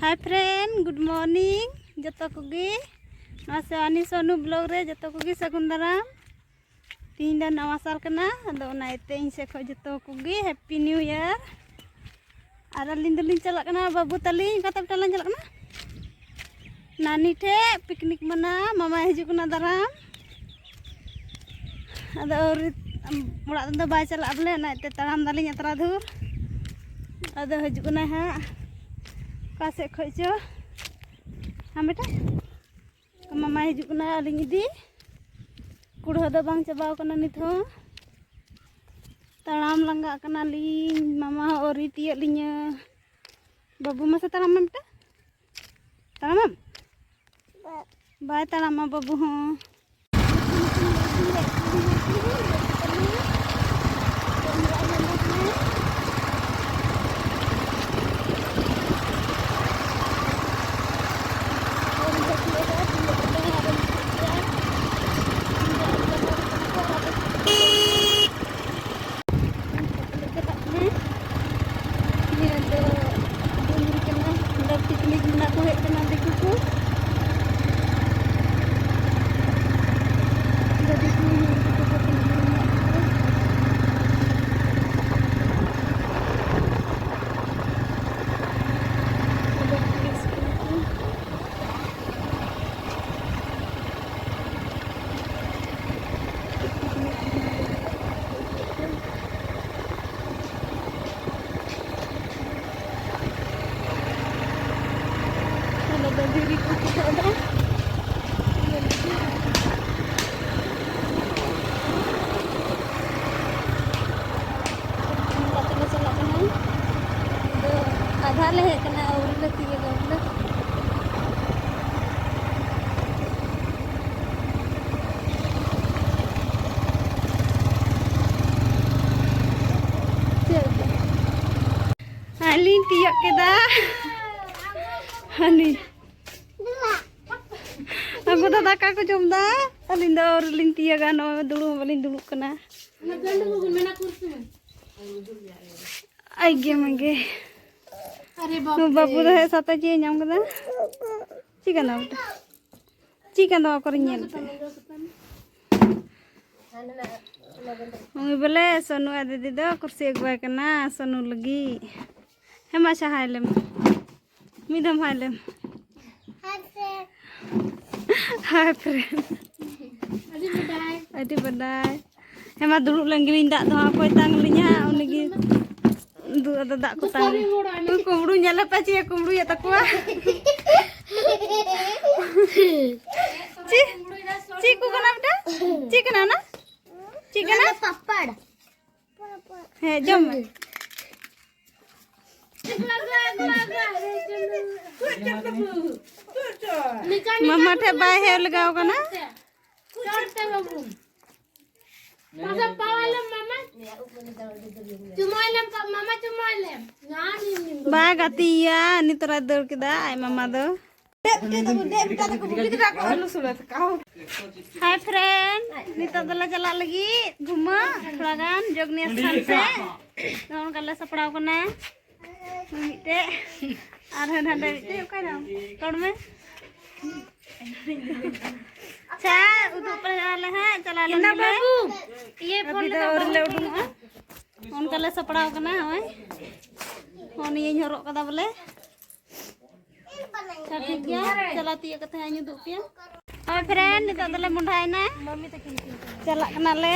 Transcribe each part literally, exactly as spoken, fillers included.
Hi friend, good morning ᱡᱚᱛᱚ ᱠᱚᱜᱮ᱾ ᱱᱚᱣᱟ ᱥᱮᱣᱟᱱᱤ ᱥᱚᱱᱩ vlog ᱨᱮ ᱡᱚᱛᱚ ᱠᱚᱜᱮ ᱥᱟᱹᱜᱩᱱ ᱫᱟᱨᱟᱢ᱾ ᱛᱤᱦᱤᱧ ᱫᱚ ᱱᱟᱣᱟ ᱥᱟᱞ ᱠᱟᱱᱟ, ᱟᱫᱚ ᱚᱱᱟ ᱤᱭᱟᱹᱛᱮ ᱤᱧ ᱥᱮᱫ ᱠᱷᱚᱱ ᱡᱚᱛᱚ ᱠᱚᱜᱮ Happy New Year᱾ ᱟᱨ ᱟᱹᱞᱤᱧ ᱫᱚᱞᱤᱧ ᱪᱟᱞᱟᱜ ᱠᱟᱱᱟ ᱵᱟᱹᱵᱩ ᱛᱟᱹᱞᱤᱧ, ᱚᱠᱟ ᱛᱮ ᱢᱤᱫᱴᱟᱝ ᱞᱤᱧ ᱪᱟᱞᱟᱜ ᱠᱟᱱᱟ? ᱱᱟᱱᱤ ᱴᱷᱮᱡ picnic ᱢᱟᱱᱟ, ᱢᱟᱢᱟᱭ ᱦᱤᱡᱩᱜ ᱠᱟᱱᱟ ᱫᱟᱨᱟᱢ᱾ ᱟᱫᱚ ᱟᱹᱣᱨᱤ, ᱚᱲᱟᱜ ᱛᱮᱫᱚ ᱵᱟᱭ ᱪᱟᱞᱟᱜᱼᱟ ᱵᱚᱞᱮ, ᱚᱱᱟ ᱤᱭᱟᱹᱛᱮ ᱛᱟᱲᱟᱢ ᱫᱟᱞᱤᱧ ᱟᱛᱨᱟ ᱫᱷᱩᱨ᱾ ᱟᱫᱚ ᱦᱤᱡᱩᱜ ᱠᱟᱱᱟᱭ ᱦᱟᱸᱜ ᱚᱠᱟ ᱥᱮᱫ ᱠᱷᱚᱡ ᱪᱚ᱾ ᱦᱮᱸ ᱵᱮᱴᱟ, ᱢᱟᱢᱟᱭ ᱦᱤᱡᱩᱜ ᱠᱟᱱᱟ ᱟᱹᱞᱤᱧ ᱤᱫᱤ᱾ ᱠᱩᱲᱦᱟᱹ ᱫᱚ ᱵᱟᱝ ᱪᱟᱵᱟᱣ ᱠᱟᱱᱟ ᱱᱤᱛ ᱦᱚᱸ᱾ ᱛᱟᱲᱟᱢ ᱞᱟᱸᱜᱟᱜ ᱠᱟᱱᱟᱞᱤᱧ, ᱢᱟᱢᱟ ᱦᱚᱸ ᱟᱹᱣᱨᱤ ᱛᱤᱭᱟᱹᱜ ᱞᱤᱧᱟᱹ᱾ ᱵᱟᱹᱵᱩ ᱢᱟᱥᱮ ᱛᱟᱲᱟᱢ ᱢᱮ ᱵᱮᱴᱟ, ᱛᱟᱲᱟᱢᱟᱢ? ᱵᱟᱭ ᱛᱟᱲᱟᱢᱟ ᱵᱟᱹᱵᱩ ᱦᱚᱸ᱾ ᱪᱟᱞᱟᱜ ᱠᱟᱱᱟ᱾ ᱱᱤᱭᱟᱹ ᱫᱚ ᱰᱩᱝᱨᱤ ᱠᱟᱱᱟ, ᱚᱸᱰᱮ picnic ᱢᱮᱱᱟᱜ ᱠᱚ ᱦᱮᱡ ᱠᱟᱱᱟ ᱫᱤᱠᱩ ᱠᱚ᱾ ᱜᱟᱹᱰᱤ ᱠᱚ ᱧᱮᱞ ᱠᱟᱛᱮ ᱠᱚ ᱛᱤᱸᱜᱩ ᱢᱮᱱᱟᱜ ᱠᱚᱣᱟ᱾ ᱚᱸᱰᱮ picnic ᱠᱟᱱᱟ ᱠᱚ᱾ ᱟᱞᱮ ᱫᱚ ᱫᱷᱤᱨᱤ ᱠᱚ ᱯᱤᱴᱷᱟᱹ ᱫᱟ᱾ ᱚᱱᱠᱟ ᱛᱮᱞᱮ ᱪᱟᱞᱟᱜ ᱠᱟᱱᱟ᱾ ᱟᱫᱚ ᱟᱫᱷᱟ ᱞᱮ ᱦᱮᱡ ᱠᱟᱱᱟ, ᱟᱹᱣᱨᱤ ᱞᱮ ᱛᱤᱭᱳᱜᱟ ᱵᱚᱞᱮ᱾ ᱪᱮᱫ ᱞᱮᱠᱟ? ᱟᱹᱞᱤᱧ ᱛᱤᱭᱳᱜ ᱠᱮᱫᱟ᱾ ᱦᱟᱹᱱᱤ᱾ ᱟᱵᱚ ᱫᱚ ᱫᱟᱠᱟ ᱠᱚ ᱡᱚᱢ ᱫᱟ᱾ ᱟᱹᱞᱤᱧ ᱫᱚ ᱟᱹᱣᱨᱤ ᱞᱤᱧ ᱛᱤᱭᱳᱜᱟ᱾ ᱱᱚᱜᱼᱚᱭ ᱫᱩᱲᱩᱵ ᱦᱚᱸ ᱵᱟᱹᱞᱤᱧ ᱫᱩᱲᱩᱵ ᱠᱟᱱᱟ᱾ ᱟᱭ ᱜᱮ ᱢᱟᱜᱮ᱾ ᱟᱨᱮ ᱵᱟᱯ ᱨᱮ᱾ ᱵᱟᱹᱵᱩ ᱫᱚ ᱦᱮᱡ ᱥᱟᱛᱮ ᱪᱮᱫ ᱮ ᱧᱟᱢ ᱠᱮᱫᱟ? ᱪᱮᱫ ᱠᱟᱱᱟ ᱵᱮᱴᱟ? ᱪᱮᱫ ᱠᱟᱱᱟ ᱚᱠᱟᱨᱮᱧ ᱧᱮᱞ ᱯᱮ? ᱩᱱᱤ ᱵᱚᱞᱮ ᱥᱚᱱᱩ ᱟᱡ ᱫᱤᱫᱤ ᱫᱚ ᱠᱩᱨᱥᱤ ᱟᱹᱜᱩᱣᱟᱭ ᱠᱟᱱᱟ ᱥᱚᱱᱩ ᱞᱟᱹᱜᱤᱫ᱾ ᱦᱮᱸ ᱢᱟ, ᱟᱪᱪᱷᱟ, ᱦᱟᱭ ᱞᱮᱢ᱾ ᱢᱤᱫ ᱫᱷᱟᱣ ᱦᱟᱭ ᱞᱮᱢ᱾ ᱦᱟᱭ ᱯᱷᱨᱮᱱᱰ᱾ ᱦᱟᱭ ᱯᱷᱨᱮᱱᱰ᱾ ᱟᱹᱰᱤ ᱵᱟᱰᱟᱭ᱾ ᱟᱹᱰᱤ ᱵᱟᱰᱟᱭ᱾ ᱦᱮᱸ ᱢᱟ, ᱫᱩᱲᱩᱵ ᱞᱮᱱ ᱜᱮᱞᱤᱧ, ᱫᱟᱜ ᱫᱚ ᱦᱟᱸᱜ ᱚᱠᱚᱭ ᱛᱟᱝ ᱞᱤᱧᱟ, ᱩᱱᱤ ᱜᱮ᱾ ᱫᱩ-, ᱟᱫᱚ ᱫᱟᱜ ᱠᱚ ᱛᱟᱝ᱾ ᱩᱱᱠᱩ ᱠᱩᱢᱵᱽᱲᱩ ᱧᱮᱞ ᱞᱮᱯᱮ, ᱪᱮᱫ ᱮ ᱠᱩᱢᱵᱽᱲᱩᱭᱮᱫ ᱛᱟᱠᱚᱣᱟ᱾ ᱪᱮᱫ, ᱪᱮᱫ ᱠᱚ ᱠᱟᱱᱟ ᱵᱮᱴᱟ? ᱪᱮᱫ ᱠᱟᱱᱟ ᱚᱱᱟ? ᱪᱮᱫ ᱠᱟᱱᱟ? ᱯᱟᱯᱟᱲ᱾ ᱦᱮᱸ, ᱡᱚᱢ ᱢᱮ᱾ ᱢᱟᱢᱟ ᱴᱷᱮᱡ ᱵᱟᱭ ᱦᱮᱡ ᱞᱮᱜᱟᱣ ᱠᱟᱱᱟ᱾ ᱪᱩᱢᱟᱹᱭ ᱞᱮᱢ ᱯᱟ-, ᱢᱟᱢᱟ ᱪᱩᱢᱟᱹᱭ ᱞᱮᱢ᱾ ᱵᱟᱭ ᱜᱟᱛᱮᱭᱟ, ᱱᱤᱛᱚᱜ ᱮ ᱫᱟᱹᱲ ᱠᱮᱫᱟ ᱟᱡ ᱢᱟᱢᱟ ᱫᱚ᱾ ᱦᱟᱭ ᱯᱷᱨᱮᱱᱰ, ᱱᱤᱛᱚᱜ ᱫᱚᱞᱮ ᱪᱟᱞᱟᱜ ᱞᱟᱹᱜᱤᱫ ᱜᱷᱩᱢᱟᱹᱜ ᱛᱷᱚᱲᱟ ᱜᱟᱱ ᱡᱚᱜᱽᱱᱤᱭᱟ ᱥᱛᱷᱟᱱ ᱥᱮᱫ᱾ ᱱᱚᱜᱼᱚ ᱱᱚᱝᱠᱟ ᱞᱮ ᱥᱟᱯᱲᱟᱣ ᱠᱟᱱᱟ᱾ ᱢᱤᱫᱴᱮᱡ ᱟᱨ ᱦᱟᱸᱰᱮ ᱢᱤᱫᱴᱮᱡ, ᱚᱠᱟᱭ ᱱᱟᱢ? ᱨᱚᱲ ᱢᱮ᱾ ᱟᱪᱪᱷᱟ, ᱩᱫᱩᱜ ᱯᱮ ᱟᱞᱮ ᱦᱟᱸᱜ, ᱪᱟᱞᱟᱣ ᱞᱮᱱ ᱜᱮᱞᱮ᱾ ᱵᱟᱹᱵᱩ, ᱤᱭᱟᱹ ᱯᱷᱳᱱ ᱟᱹᱵᱤ ᱫᱚ ᱞᱮᱫᱟ ᱟᱹᱣᱨᱤ ᱞᱮ ᱵᱟᱹᱵᱩ᱾ ᱩᱰᱩᱝᱚᱜᱼᱟ᱾ ᱚᱱᱠᱟ ᱞᱮ ᱥᱟᱯᱲᱟᱣ ᱠᱟᱱᱟ, ᱱᱚᱜᱼᱚᱭ᱾ ᱦᱚᱸ, ᱱᱤᱭᱟᱹᱧ ᱦᱚᱨᱚᱜ ᱠᱟᱫᱟ ᱵᱚᱞᱮ᱾ ᱟᱪᱪᱷᱟ, ᱴᱷᱤᱠ ᱜᱮᱭᱟ, ᱪᱟᱞᱟᱣ ᱛᱤᱭᱳᱜ ᱠᱟᱛᱮ ᱦᱟᱸᱜ ᱤᱧ ᱩᱫᱩᱜ ᱟᱯᱮᱭᱟ᱾ ᱦᱳᱭ ᱯᱷᱨᱮᱱᱰ, ᱱᱤᱛᱚᱜ ᱫᱚᱞᱮ ᱢᱚᱸᱰᱷᱟᱭᱮᱱᱟ᱾ ᱪᱟᱞᱟᱜ ᱠᱟᱱᱟᱞᱮ᱾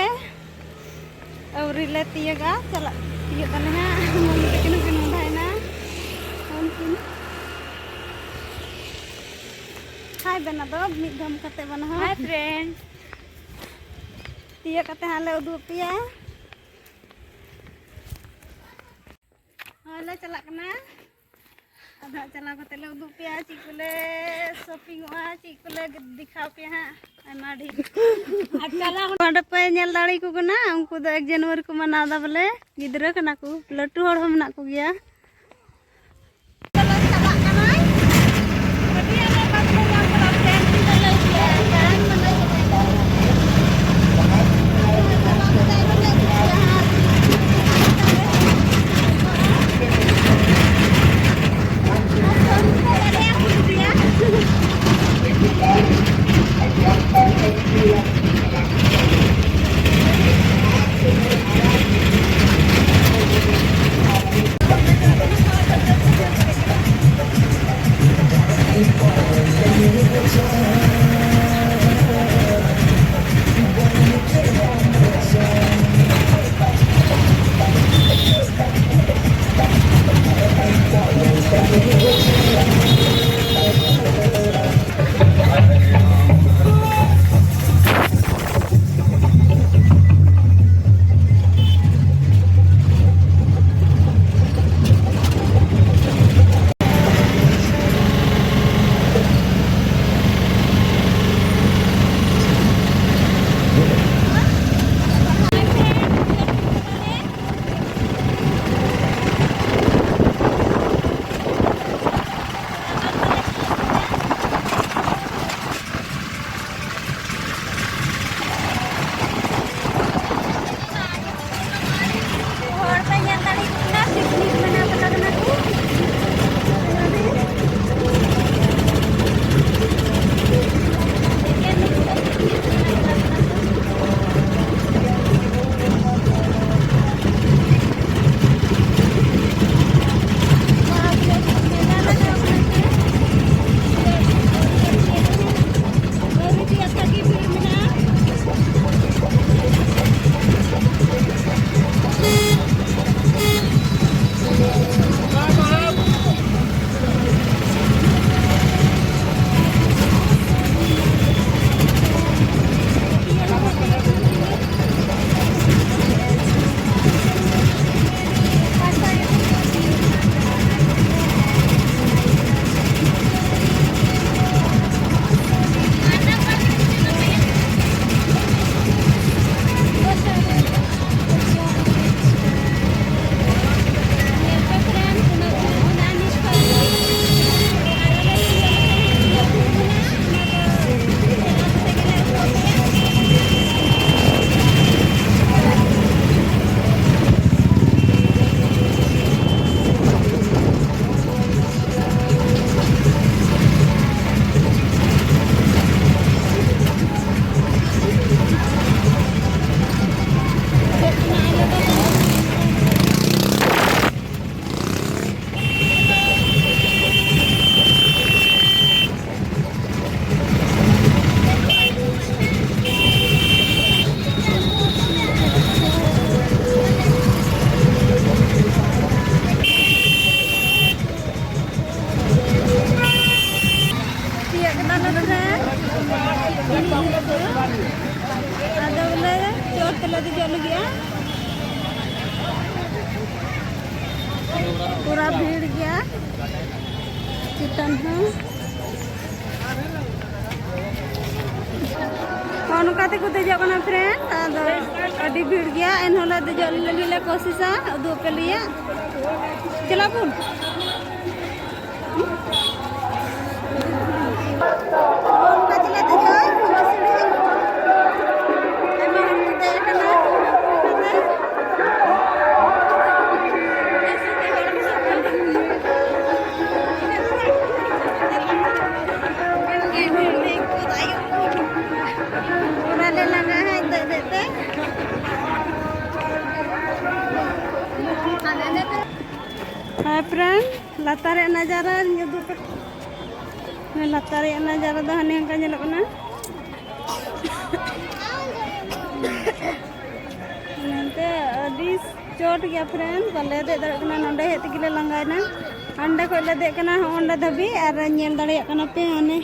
ᱟᱹᱣᱨᱤ ᱞᱮ ᱛᱤᱭᱳᱜᱟ, ᱪᱟᱞᱟᱜ ᱛᱤᱭᱳᱜ ᱫᱟᱞᱮ ᱦᱟᱸᱜ᱾ ᱢᱟᱹᱢᱤ ᱛᱟᱹᱠᱤᱱ ᱦᱚᱸᱠᱤᱱ ᱢᱚᱸᱰᱷᱟᱭᱮᱱᱟ᱾ ᱩᱱᱠᱤᱱ ᱦᱟᱭ ᱵᱮᱱᱟ ᱫᱚ ᱢᱤᱫ ᱫᱷᱚᱢ ᱠᱟᱛᱮ ᱵᱟᱱᱟ ᱦᱚᱲ᱾ ᱦᱟᱭ ᱯᱷᱨᱮᱱᱰ᱾ ᱛᱤᱭᱳᱜ ᱠᱟᱛᱮ ᱦᱟᱸᱜ ᱞᱮ ᱩᱫᱩᱜ ᱟᱯᱮᱭᱟ᱾ ᱦᱳᱭ, ᱞᱮ ᱪᱟᱞᱟᱜ ᱠᱟᱱᱟ᱾ ᱟᱫᱚ ᱦᱟᱸᱜ ᱪᱟᱞᱟᱣ ᱠᱟᱛᱮ ᱞᱮ ᱩᱫᱩᱜ ᱯᱮᱭᱟ ᱪᱮᱫ ᱠᱚᱞᱮ ᱥᱚᱯᱤᱝᱚᱜᱼᱟ, ᱪᱮᱫ ᱠᱚᱞᱮ ᱫᱮᱠᱷᱟᱣ ᱯᱮᱭᱟ ᱦᱟᱸᱜ ᱟᱭᱢᱟ ᱰᱷᱮᱨ᱾ ᱟᱨ ᱪᱟᱞᱟᱣ ᱱᱚᱰᱮ ᱯᱮ ᱧᱮᱞ ᱫᱟᱲᱮᱭᱟᱠᱚ ᱠᱟᱱᱟ, ᱩᱱᱠᱩ ᱫᱚ ᱮᱠ ᱡᱟᱱᱩᱣᱟᱨᱤ ᱠᱚ ᱢᱟᱱᱟᱣ ᱮᱫᱟ ᱵᱚᱞᱮ, ᱜᱤᱫᱽᱨᱟᱹ ᱠᱟᱱᱟ ᱠᱚ, ᱞᱟᱹᱴᱩ ᱦᱚᱲ ᱦᱚᱸ ᱢᱮᱱᱟᱜ ᱠᱚᱜᱮᱭᱟ᱾ ᱫᱮᱡᱚᱜ ᱞᱟᱹᱜᱤᱫᱼᱟ᱾ ᱯᱩᱨᱟ ᱵᱷᱤᱲ ᱜᱮᱭᱟ ᱪᱮᱛᱟᱱ ᱦᱚᱸ᱾ ᱦᱚᱸ, ᱱᱚᱝᱠᱟ ᱛᱮᱠᱚ ᱫᱮᱡᱚᱜ ᱠᱟᱱᱟ friend᱾ ᱟᱫᱚ ᱟᱹᱰᱤ ᱵᱷᱤᱲ ᱜᱮᱭᱟ, ᱮᱱᱦᱚᱸ ᱞᱮ ᱫᱮᱡᱚᱜ ᱞᱟᱹᱜᱤᱫ ᱞᱮ ᱠᱳᱥᱤᱥᱟ᱾ ᱩᱫᱩᱜ ᱟᱯᱮ ᱞᱟᱹᱭᱟ, ᱪᱟᱞᱟᱜ ᱵᱚᱱ᱾ ᱱᱚᱝᱠᱟ ᱛᱮᱞᱮ ᱫᱮᱡᱚᱜᱼᱟ, ᱱᱚᱣᱟ ᱥᱤᱲᱤ᱾ ᱟᱭᱢᱟ ᱦᱚᱲ ᱠᱚ ᱫᱮᱡ ᱟᱠᱟᱱᱟ᱾ ᱯᱩᱨᱟ ᱞᱮ ᱞᱟᱸᱜᱟ ᱦᱟᱸᱜ ᱫᱮᱡ ᱫᱮᱡ ᱛᱮ᱾ Hi friend, ᱞᱟᱛᱟᱨ ᱨᱮᱭᱟᱜ ᱱᱟᱡᱟᱨᱟ ᱤᱧ ᱩᱫᱩᱜ ᱯᱮ᱾ ᱞᱟᱛᱟᱨ ᱨᱮᱭᱟᱜ ᱱᱟᱡᱟᱨᱟ ᱫᱚ ᱦᱟᱱᱮ ᱦᱟᱱᱠᱟ ᱧᱮᱞᱚᱜ ᱠᱟᱱᱟ᱾ ᱱᱚᱱᱛᱮ ᱟᱹᱰᱤ ᱪᱚᱴ ᱜᱮᱭᱟ friend, ᱵᱟᱞᱮ ᱫᱮᱡ ᱫᱟᱲᱮᱭᱟᱜ ᱠᱟᱱᱟ᱾ ᱱᱚᱸᱰᱮ ᱦᱮᱡ ᱛᱮᱜᱮ ᱞᱮ ᱞᱟᱸᱜᱟᱭᱮᱱᱟ᱾ ᱦᱟᱸᱰᱮ ᱠᱷᱚᱡ ᱞᱮ ᱫᱮᱡ ᱠᱟᱱᱟ ᱦᱚᱸᱜᱼᱚᱸᱰᱮ ᱫᱷᱟᱹᱵᱤᱡ, ᱟᱨ ᱧᱮᱞ ᱫᱟᱲᱮᱭᱟᱜ ᱠᱟᱱᱟ ᱯᱮ ᱦᱟᱱᱮ,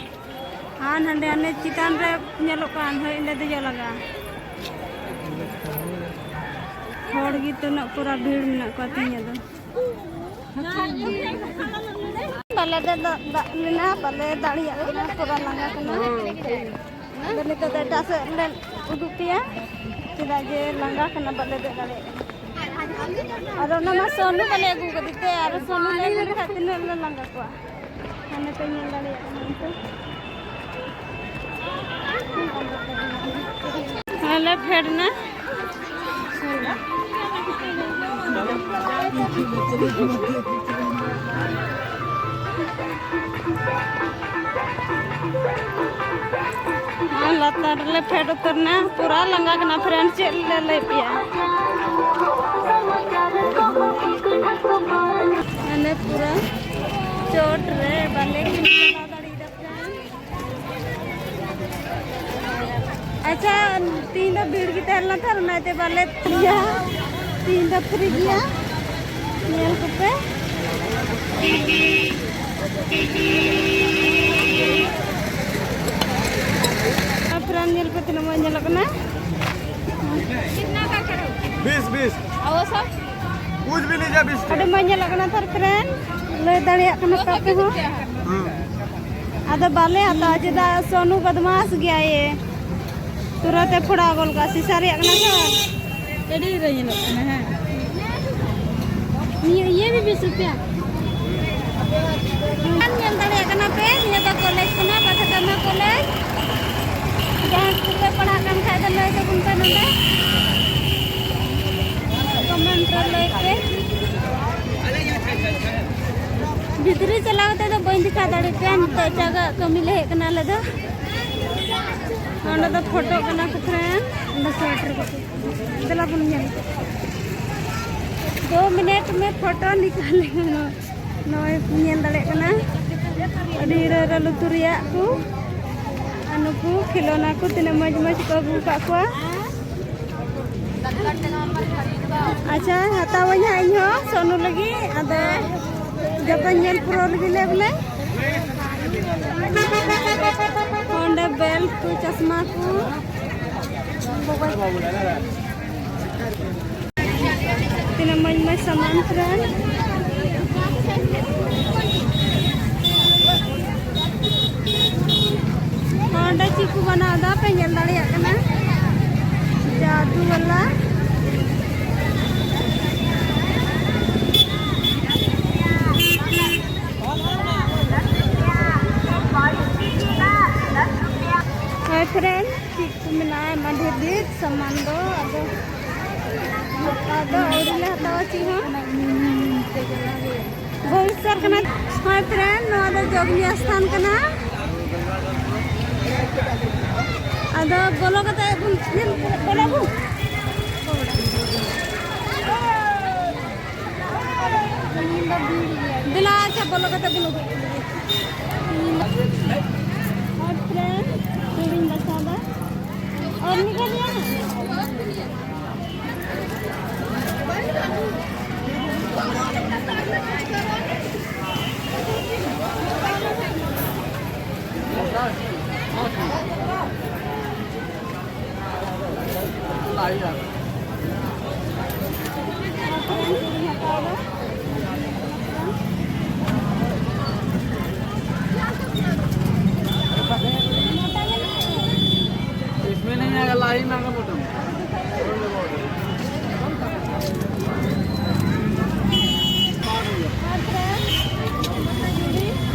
ᱟᱨ ᱦᱟᱸᱰᱮ ᱦᱟᱱᱮ ᱪᱮᱛᱟᱱ ᱨᱮ ᱧᱮᱞᱚᱜ ᱠᱟᱱ, ᱦᱳᱭ ᱚᱸᱰᱮ ᱫᱮᱡᱚᱜ ᱞᱟᱜᱟᱜᱼᱟ᱾ ᱦᱚᱲ ᱜᱮ ᱛᱤᱱᱟᱹᱜ ᱯᱩᱨᱟ ᱵᱷᱤᱲ ᱢᱮᱱᱟᱜ ᱠᱚᱣᱟ ᱛᱮᱦᱮᱧ ᱫᱚ᱾ ᱵᱟᱞᱮ ᱫᱮᱡ ᱫᱟᱜ ᱞᱮᱱᱟ, ᱵᱟᱞᱮ ᱫᱟᱲᱮᱭᱟᱜ ᱠᱟᱱᱟ, ᱯᱩᱨᱟ ᱞᱟᱸᱜᱟ ᱠᱟᱱᱟ᱾ ᱟᱫᱚ ᱱᱤᱛᱚᱜ ᱫᱚ ᱮᱴᱟᱜ ᱥᱮᱫ ᱞᱮ ᱩᱫᱩᱜ ᱯᱮᱭᱟ, ᱪᱮᱫᱟᱜ ᱡᱮ ᱞᱟᱸᱜᱟ ᱠᱟᱱᱟ, ᱵᱟᱞᱮ ᱫᱮᱡ ᱫᱟᱲᱮᱭᱟᱜ ᱠᱟᱱᱟ᱾ ᱟᱨ ᱚᱱᱟ ᱢᱟ ᱥᱚᱱᱩ ᱵᱟᱞᱮ ᱟᱹᱜᱩ ᱠᱟᱫᱮ ᱛᱮ, ᱟᱨ ᱥᱚᱱᱩ ᱞᱮ ᱟᱹᱜᱩ ᱞᱮᱠᱷᱟᱡ ᱛᱤᱱᱟᱹᱜ ᱞᱮ ᱞᱟᱸᱜᱟ ᱠᱚᱣᱟ᱾ ᱦᱟᱱᱮ ᱯᱮ ᱧᱮᱞ ᱫᱟᱲᱮᱭᱟᱜ ᱠᱟᱱᱟ ᱱᱤᱛᱚᱜ᱾ ᱟᱞᱮ ᱯᱷᱮᱰ ᱱᱟ᱾ ᱞᱟᱛᱟᱨ ᱨᱮᱞᱮ ᱯᱷᱮᱰ ᱩᱛᱟᱹᱨ ᱱᱟ᱾ ᱯᱩᱨᱟ ᱞᱟᱸᱜᱟ ᱠᱟᱱᱟ friend, ᱪᱮᱫ ᱞᱮ ᱞᱟᱹᱭ ᱯᱮᱭᱟ᱾ ᱟᱞᱮ ᱯᱩᱨᱟ ᱪᱚᱴ ᱨᱮ ᱵᱟᱞᱮ ᱪᱟᱞᱟᱣ ᱫᱟᱲᱮᱭᱟᱫᱟ friend᱾ ᱟᱪᱪᱷᱟ, ᱛᱤᱦᱤᱧ ᱫᱚ ᱵᱷᱤᱲ ᱜᱮ ᱛᱟᱦᱮᱸ ᱞᱮᱱᱟ ᱛᱚ, ᱚᱱᱟᱛᱮ ᱵᱟᱞᱮ ᱯᱷᱨᱤᱭᱟ᱾ ᱛᱤᱦᱤᱧ ᱫᱚ ᱯᱷᱨᱤ ᱜᱮᱭᱟ, ᱧᱮᱞ ᱠᱚᱯᱮ᱾ ᱟᱯᱷᱨᱟᱱ ᱧᱮᱞ ᱯᱮ ᱛᱤᱱᱟᱹᱜ ᱢᱚᱡᱽ ᱧᱮᱞᱚᱜ ᱠᱟᱱᱟ᱾ बीस बीस। कुछ भी लीजिए, बीस। ᱟᱹᱰᱤ ᱢᱚᱡᱽ ᱧᱮᱞᱚᱜ ᱠᱟᱱᱟ ᱛᱷᱚᱨ ᱯᱷᱨᱮᱱᱰ, ᱞᱟᱹᱭ ᱫᱟᱲᱮᱭᱟᱜ ᱠᱟᱱᱟ ᱯᱮ ᱟᱯᱮ ᱦᱚᱸ᱾ ᱦᱩᱸ᱾ ᱟᱫᱚ ᱵᱟᱞᱮ ᱦᱟᱛᱟᱣᱟ, ᱪᱮᱫᱟᱜ ᱥᱚᱱᱩ ᱵᱚᱫᱢᱟᱥ ᱜᱮᱭᱟᱭ᱾ ᱛᱩᱨᱟᱹᱛ ᱮ ᱯᱷᱚᱲᱟᱣ ᱜᱚᱞ ᱠᱟᱜᱼᱟ, ᱥᱤᱥᱟ ᱨᱮᱭᱟᱜ ᱠᱟᱱᱟ ᱛᱚ᱾ ᱟᱹᱰᱤ ᱨᱮ ᱧᱮᱞᱚᱜ ᱠᱟᱱᱟ, ᱦᱮᱸ᱾ ᱱᱤᱭᱟᱹ, ᱤᱭᱟᱹ ᱵᱤ ᱵᱤᱥ ᱨᱩᱯᱤᱭᱟ᱾ ᱧᱮᱞ ᱫᱟᱲᱮᱭᱟᱜ ᱠᱟᱱᱟ ᱯᱮ, ᱱᱤᱭᱟᱹ ᱫᱚ ᱠᱚᱞᱮᱡᱽ ᱠᱟᱱᱟ, ᱯᱟᱛᱷᱟᱠᱟᱢᱟ ᱠᱚᱞᱮᱡᱽ᱾ ᱡᱟᱦᱟᱸᱭ ᱥᱠᱩᱞ ᱨᱮ ᱯᱟᱲᱦᱟᱜ ᱠᱟᱱ ᱠᱷᱟᱡ ᱫᱚ ᱞᱟᱹᱭ ᱛᱟᱵᱚᱱ ᱯᱮ ᱱᱚᱰᱮ᱾ ᱠᱚᱢᱮᱱᱴ ᱨᱮ ᱞᱟᱹᱭ ᱯᱮ᱾ ᱵᱷᱤᱛᱨᱤ ᱪᱟᱞᱟᱣ ᱠᱟᱛᱮ ᱫᱚ ᱵᱟᱹᱧ ᱫᱮᱠᱷᱟᱣ ᱫᱟᱲᱮ ᱯᱮᱭᱟ, ᱱᱤᱛᱚᱜ ᱮᱴᱟᱜᱟᱜ ᱠᱟᱹᱢᱤ ᱞᱮ ᱦᱮᱡ ᱠᱟᱱᱟ ᱟᱞᱮ ᱫᱚ᱾ ᱚᱸᱰᱮ ᱫᱚ ᱯᱷᱳᱴᱳ ᱠᱟᱱᱟ ᱠᱚ ᱯᱷᱨᱮᱱᱰ, ᱚᱸᱰᱮ ᱥᱟᱭᱤᱰ ᱨᱮ ᱠᱟᱹᱴᱤᱡ᱾ ᱫᱮᱞᱟ ᱵᱚᱱ ᱧᱮᱞ᱾ ᱫᱳ ᱢᱤᱱᱤᱴ ᱢᱮ ᱯᱷᱳᱴᱳ ᱱᱤᱠᱟᱞᱮ᱾ ᱱᱚᱜᱼᱚᱭ ᱧᱮᱞ ᱫᱟᱲᱮᱭᱟᱜ ᱠᱟᱱᱟ ᱟᱹᱰᱤ ᱨᱟᱹᱨᱟᱹ ᱞᱩᱛᱩᱨ ᱨᱮᱭᱟᱜ ᱠᱚ ᱟᱨ ᱱᱩᱠᱩ ᱠᱷᱮᱞᱳᱱᱟ ᱠᱚ ᱛᱤᱱᱟᱹᱜ ᱢᱚᱡᱽ ᱢᱚᱡᱽ ᱠᱚ ᱟᱹᱜᱩ ᱟᱠᱟᱫ ᱠᱚᱣᱟ᱾ ᱟᱪᱪᱷᱟ, ᱦᱟᱛᱟᱣᱟᱹᱧ ᱦᱟᱸᱜ ᱤᱧ ᱦᱚᱸ ᱥᱚᱱᱩ ᱞᱟᱹᱜᱤᱫ᱾ ᱟᱫᱚ ᱡᱚᱛᱚᱧ ᱧᱮᱞ ᱯᱩᱨᱟᱹᱣ ᱞᱮᱜᱮ ᱞᱮ ᱵᱚᱞᱮ᱾ ᱚᱸᱰᱮ ᱵᱮᱞᱴ ᱠᱚ, ᱪᱚᱥᱢᱟ ᱠᱚ᱾ ᱛᱤᱱᱟᱹᱜ ᱢᱚᱡᱽ ᱢᱚᱡᱽ ᱥᱟᱢᱟᱱ ᱯᱷᱨᱮᱱᱰ᱾ ᱚᱸᱰᱮ ᱪᱮᱫ ᱠᱚ ᱵᱮᱱᱟᱣ ᱮᱫᱟ ᱯᱮ ᱧᱮᱞ ᱫᱟᱲᱮᱭᱟᱜ ᱠᱟᱱᱟ, ᱡᱟᱫᱩ ᱵᱟᱞᱟ᱾ ᱦᱳᱭ ᱯᱷᱨᱮᱱᱰ, ᱪᱮᱫ ᱠᱚ ᱢᱮᱱᱟᱜᱼᱟ ᱟᱭᱢᱟ ᱰᱷᱮᱨ ᱰᱷᱮᱨ ᱥᱟᱢᱟᱱ ᱫᱚ, ᱟᱫᱚ ᱦᱟᱛᱟᱣ ᱫᱚ ᱟᱹᱣᱨᱤ ᱞᱮ ᱦᱟᱛᱟᱣᱟ ᱪᱮᱫ ᱦᱚᱸ᱾ ᱵᱷᱩᱵᱽᱱᱮᱥᱚᱨ ᱠᱟᱱᱟ᱾ ᱦᱳᱭ ᱯᱷᱨᱮᱱᱰ, ᱱᱚᱣᱟ ᱫᱚ ᱡᱚᱜᱽᱱᱤ ᱟᱥᱛᱷᱟᱱ ᱠᱟᱱᱟ᱾ ᱟᱫᱚ ᱵᱚᱞᱚ ᱠᱟᱛᱮ ᱵᱚᱱ ᱧᱮᱞ, ᱵᱚᱞᱚ ᱵᱚᱱ᱾ ᱫᱮᱞᱟ, ᱟᱪᱪᱷᱟ, ᱵᱚᱞᱚ ᱠᱟᱛᱮ ᱵᱚᱱ ᱩᱫᱩᱜ ᱠᱚᱣᱟ᱾ ᱟᱨ ᱯᱷᱨᱮᱱᱰ, ᱪᱩᱲᱤᱧ ᱵᱟᱪᱷᱟᱣ ᱫᱟ᱾ ᱟᱨ ᱢᱤᱫ ᱜᱷᱟᱹᱲᱤᱡ ᱦᱟᱸᱜ᱾ इसमें नहीं आएगा, लाही महंगा बॉटम।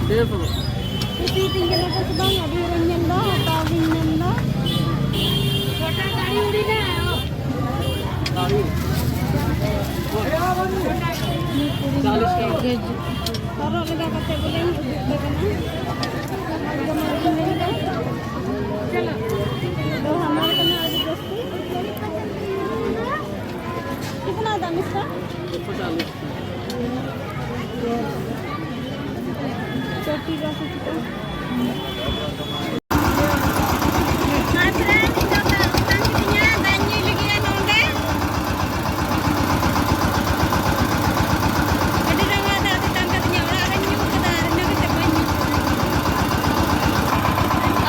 डेढ़ सौ। ᱠᱩᱥᱤᱭᱟᱛᱤᱧ ᱠᱟᱱᱟ ᱠᱚ ᱥᱮ ᱵᱟᱝ? ᱟᱹᱰᱤ ᱦᱚᱲᱤᱧ ᱧᱮᱞ ᱮᱫᱟ, ᱦᱟᱛᱟᱣ ᱜᱤᱧ ᱢᱮᱱ ᱮᱫᱟ᱾ ᱦᱚᱨᱚᱜ ᱞᱮᱜᱟ ᱠᱟᱛᱮ ᱵᱚᱞᱮᱧ ᱩᱫᱩᱜ ᱟᱯᱮ ᱠᱟᱱᱟ᱾ ᱫᱚ ᱦᱟᱢᱟᱞ ᱠᱟᱱᱟ ᱟᱹᱰᱤ ᱡᱟᱹᱥᱛᱤ᱾ कितना दाम इसका? एक सौ चालीस। चोटी का कुछ तो। ᱟᱨ friend, ᱱᱤᱛᱚᱜ ᱫᱚ ᱟᱹᱜᱩ ᱠᱟᱱ ᱛᱤᱧᱟ, ᱫᱟᱜ ᱧᱩᱭ ᱞᱟᱹᱜᱤᱫ ᱱᱚᱰᱮ᱾ ᱟᱹᱰᱤ ᱨᱟᱸᱜᱟᱣ ᱫᱟᱜ ᱛᱮᱛᱟᱝ ᱠᱟᱫᱤᱧᱟ, ᱚᱲᱟᱜ ᱨᱮᱧ ᱧᱩ ᱠᱟᱫᱟ, ᱟᱨ ᱤᱱᱟᱹ ᱠᱟᱛᱮ ᱵᱟᱹᱧ ᱧᱩ ᱠᱟᱫᱟ᱾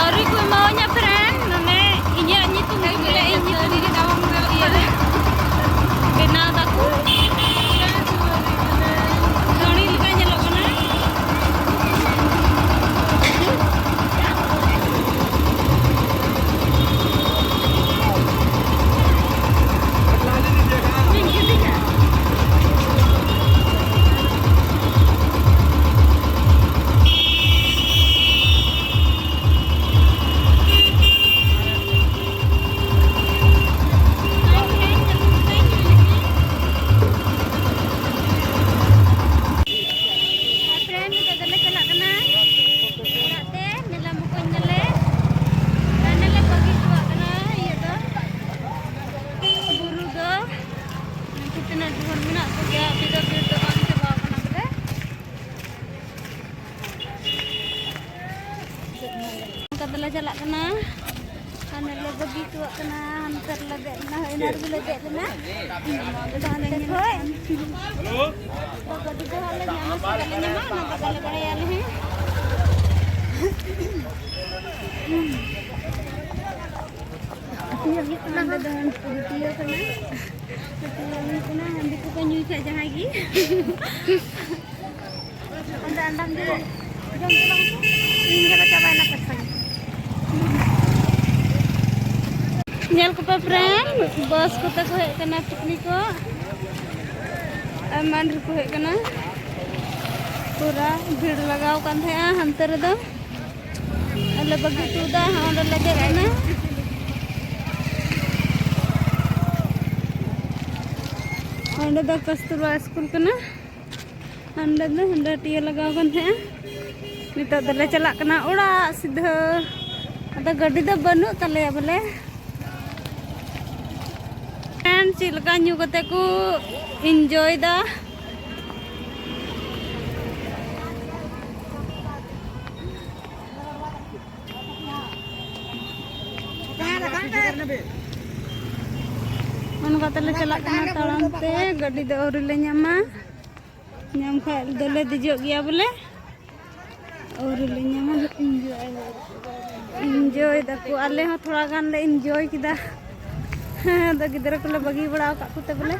ᱟᱹᱣᱨᱤ ᱠᱚ ᱮᱢᱟᱣᱟᱹᱧᱟ friend, ᱢᱟᱱᱮ ᱤᱧᱟᱹᱜ ᱧᱩᱛᱩᱢ ᱜᱮ ᱵᱚᱞᱮ, ᱤᱧ ᱧᱩᱛᱩᱢ ᱜᱮ ᱱᱟᱣᱟ ᱢᱳᱵᱟᱭᱤᱞ ᱤᱭᱟᱹ ᱨᱮ ᱵᱮᱱᱟᱣ ᱫᱟᱠᱚ᱾ ᱫᱷᱚᱱᱤ ᱞᱮᱠᱟ ᱧᱮᱞᱚᱜ ᱠᱟᱱᱟ᱾ ᱟᱨ friend, ᱱᱤᱛᱚᱜ ᱫᱚᱞᱮ ᱪᱟᱞᱟᱜ ᱠᱟᱱᱟ ᱚᱲᱟᱜ ᱛᱮ, ᱢᱮᱞᱟ ᱢᱚᱠᱚᱧ ᱫᱟᱞᱮ᱾ ᱟᱨ ᱱᱚᱰᱮ ᱞᱮ ᱵᱟᱹᱜᱤ ᱦᱚᱴᱚᱣᱟᱜ ᱠᱟᱱᱟ ᱤᱭᱟᱹ ᱫᱚ, ᱵᱩᱨᱩ ᱫᱚ᱾ ᱩᱱᱠᱩ ᱛᱤᱱᱟᱹᱜ ᱰᱷᱮᱨ ᱢᱮᱱᱟᱜ ᱠᱚᱜᱮᱭᱟ, ᱵᱤᱫᱟᱹ ᱵᱤᱨ ᱫᱚ ᱵᱟᱝ ᱪᱟᱵᱟᱣ ᱠᱟᱱᱟ ᱵᱚᱞᱮ᱾ ᱚᱱᱠᱟ ᱛᱮᱞᱮ ᱪᱟᱞᱟᱜ ᱠᱟᱱᱟ᱾ ᱦᱟᱱᱮ ᱞᱮ ᱵᱟᱹᱜᱤ ᱦᱚᱴᱚᱣᱟᱜ ᱠᱟᱱᱟ, ᱦᱟᱱᱛᱮ ᱨᱮᱞᱮ ᱫᱮᱡ ᱞᱮᱱᱟ, ᱦᱳᱭ, ᱚᱱᱟ ᱨᱮᱜᱮ ᱞᱮ ᱫᱮᱡ ᱞᱮᱱᱟ᱾ ᱦᱟᱱᱛᱮ ᱠᱷᱚᱡ ᱜᱟᱹᱰᱤ ᱫᱚ ᱦᱟᱸᱜ ᱞᱮ ᱧᱟᱢᱟ ᱥᱮ ᱵᱟᱞᱮ ᱧᱟᱢᱟ, ᱚᱱᱟ ᱫᱚ ᱵᱟᱞᱮ ᱵᱟᱲᱟᱭᱟ ᱟᱞᱮ ᱦᱚᱸ᱾ ᱧᱮᱞ ᱦᱩᱭᱩᱜ ᱠᱟᱱᱟ, ᱚᱸᱰᱮ ᱫᱚ ᱦᱟᱺᱰᱤ ᱠᱚ ᱦᱟᱹᱴᱤᱭᱟᱹ ᱠᱟᱱᱟ᱾ ᱦᱟᱹᱴᱤᱭᱟᱹ ᱦᱩᱭᱩᱜ ᱠᱟᱱᱟ, ᱦᱟᱺᱰᱤ ᱠᱚᱠᱚ ᱧᱩᱭ ᱠᱷᱟᱡ ᱡᱟᱦᱟᱸᱭ ᱜᱮ᱾ ᱚᱸᱰᱮ ᱟᱱᱰᱟᱢ ᱫᱚ ᱡᱚᱢ ᱪᱟᱵᱟ ᱠᱟᱛᱮ ᱤᱧ ᱜᱮᱞᱮ ᱪᱟᱵᱟᱭᱮᱱᱟ ᱯᱮᱥᱟᱧ᱾ ᱧᱮᱞ ᱠᱚᱯᱮ friend, ᱵᱟᱥ ᱠᱚᱛᱮ ᱠᱚ ᱦᱮᱡ ᱠᱟᱱᱟ ᱯᱤᱠᱱᱤᱠ ᱠᱚ᱾ ᱟᱭᱢᱟ ᱰᱷᱮᱨ ᱠᱚ ᱦᱮᱡ ᱠᱟᱱᱟ᱾ ᱯᱩᱨᱟ ᱵᱷᱤᱲ ᱞᱟᱜᱟᱣ ᱠᱟᱱ ᱛᱟᱦᱮᱸᱜᱼᱟ ᱦᱟᱱᱛᱮ ᱨᱮᱫᱚ᱾ ᱟᱞᱮ ᱵᱟᱹᱜᱤ ᱦᱚᱴᱚ ᱫᱟ, ᱚᱸᱰᱮ ᱞᱮ ᱫᱮᱡ ᱮᱱᱟ᱾ ᱚᱸᱰᱮ ᱫᱚ ᱠᱟᱥᱛᱩᱨᱵᱟ ᱥᱠᱩᱞ ᱠᱟᱱᱟ᱾ ᱚᱸᱰᱮ ᱫᱚ ᱦᱟᱺᱰᱤ ᱦᱟᱹᱴᱤᱭᱟᱹ ᱞᱟᱜᱟᱣ ᱠᱟᱱ ᱛᱟᱦᱮᱸᱜᱼᱟ᱾ ᱱᱤᱛᱚᱜ ᱫᱚᱞᱮ ᱪᱟᱞᱟᱜ ᱠᱟᱱᱟ ᱚᱲᱟᱜ ᱥᱤᱫᱷᱟᱹ᱾ ᱟᱫᱚ ᱜᱟᱹᱰᱤ ᱫᱚ ᱵᱟᱹᱱᱩᱜ ᱛᱟᱞᱮᱭᱟ ᱵᱚᱞᱮ᱾ ᱪᱮᱫ ᱞᱮᱠᱟ ᱧᱩ ᱠᱟᱛᱮ ᱠᱚ enjoy ᱫᱟ᱾ ᱚᱱᱠᱟ ᱛᱮᱞᱮ ᱪᱟᱞᱟᱜ ᱠᱟᱱᱟ ᱛᱟᱲᱟᱢ ᱛᱮ, ᱜᱟᱹᱰᱤ ᱫᱚ ᱟᱹᱣᱨᱤ ᱞᱮ ᱧᱟᱢᱟ᱾ ᱧᱟᱢ ᱠᱷᱟᱡ ᱫᱚᱞᱮ ᱫᱮᱡᱚᱜ ᱜᱮᱭᱟ ᱵᱚᱞᱮ᱾ ᱟᱹᱣᱨᱤ ᱞᱮ ᱧᱟᱢᱟ, enjoy, enjoy ᱫᱟᱠᱚ᱾ ᱟᱞᱮ ᱦᱚᱸ ᱛᱷᱚᱲᱟ ᱜᱟᱱ ᱞᱮ enjoy ᱠᱮᱫᱟ᱾ ᱟᱫᱚ ᱜᱤᱫᱽᱨᱟᱹ ᱠᱚᱞᱮ ᱵᱟᱹᱜᱤ ᱵᱟᱲᱟ ᱟᱠᱟᱫ ᱠᱚᱛᱮ ᱵᱚᱞᱮ᱾